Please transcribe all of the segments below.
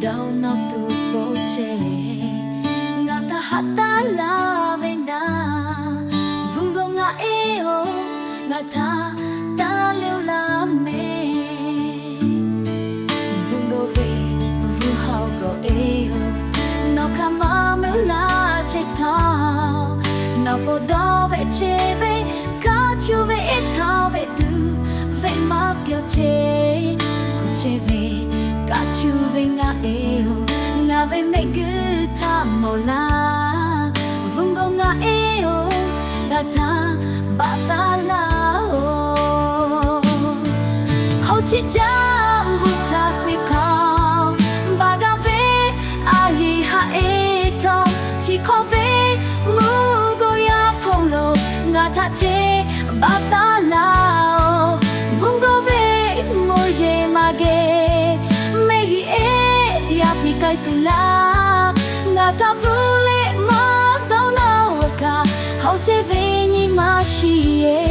Dawˇ nawˇ tuˬ k'oˆ chehˇ, ngaˬ htaꞈ haꞈ taˉ laˇ ve naˉ, Mvuhˇ g'awˇ ngaˆ e-oˬ, ngaˬ htaꞈ taˇ leuˆ laˇ mehˍ. Mvuhˇ g'awˇ ve mvuhˇ haoˬ g'awˬ e-oˬ, nawˬ hk'aˬ ma meuˇ laˇ chehˇ htaˇ, nawˬ po dawˇ ve chehˇ ve, kaˇ cuˇ ve eˉ htaˇ ve tuˬ, venˇ maˇ pyawˇ chehˇ. Kuˬ chehˇ ve, kaˇ cuˇ ve ngaˆ e-oˬ, ngaˬ ve mehˆ guiˇ htaꞈ mawˬ laˇ. Mvuhˇ g'awˇ ngaˆ e-oˬ, ngaˬ htaꞈ baꞈ taˉ laˇ-oˬ. Haoˉ chi jaˇ mvuhˇ htaˇ hkui hkaoˬ, baˬ gaˇ ve a yeˬ haꞈ e htawˇ, chi hk'awꞈ ve mvuhˇ g'awˇ yaˇ hk'oˆ lo ngaˬ htaꞈ ce baꞈ taˉ laˇ-oˬ. Mvuhˇ g'awˇ ve mvuhˇ yeˬ maˇ geh, mehˆ g'uiˬ eˉ yaˇ piˇ k'ai tuˬ laˇ. Ngaˬ htaꞈ bvuhꞈ leh maˇ dawˇ nawˇ-oˬ kaꞈ, haoˉ chehˇ ve nyi ma shiˍ-e,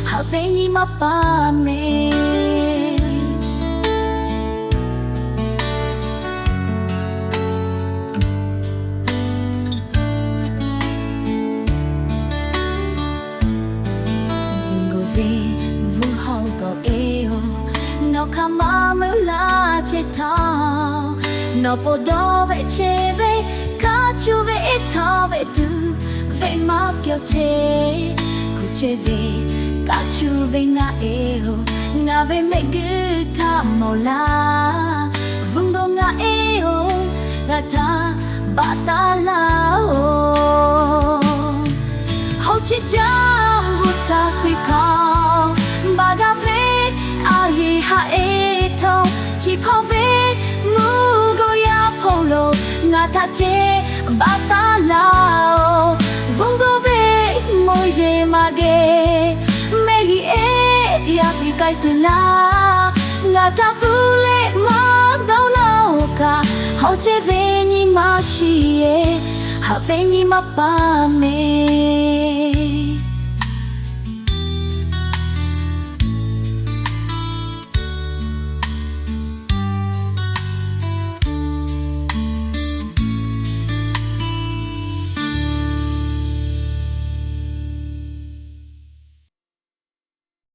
haꞈ ve nyi ma paˍ mehˍ. Mvuhˇ g'awˇ ve mvuhˇ haoˬ g'awˬ e-oˬ, nawˬ hk'aˬ ma meuˇ laˇ chehˇ htaˇ, nawˬ po dawˇ ve chehˇ ve, kaˇ cuˇ ve eˉ htaˇ ve tuˬ, venˇ maˇ pyawˇ chehˇ. Kuˬ chehˇ ve, kaˇ cuˇ ve ngaˆ e-oˬ, ngaˬ ve mehˆ guiˇ htaꞈ mawˬ laˇ. Mvuhˇ g'awˇ ngaˆ e-oˬ, ngaˬ htaꞈ baꞈ taˉ laˇ-oˬ. Haoˉ chi jaˇ mvuhˇ htaˇ hkui hkaoˬ, baˬ gaˇ ve a yeˬ haꞈ e htawˇ, chi hk'awꞈ ve mvuhˇ g'awˇ yaˇ hk'oˆ lo ngaˬ htaꞈ ce baꞈ taˉ laˇ-oˬ. Mvuhˇ g'awˇ ve mvuhˇ yeˬ maˇ geh, mehˆ g'uiˬ eˉ yaˇ piˇ k'ai tuˬ laˇ. Ngaˬ htaꞈ bvuhꞈ leh maˇ dawˇ nawˇ-oˬ kaꞈ, haoˉ chehˇ ve nyi ma shiˍ-e, haꞈ ve nyi ma paˍ mehˍ.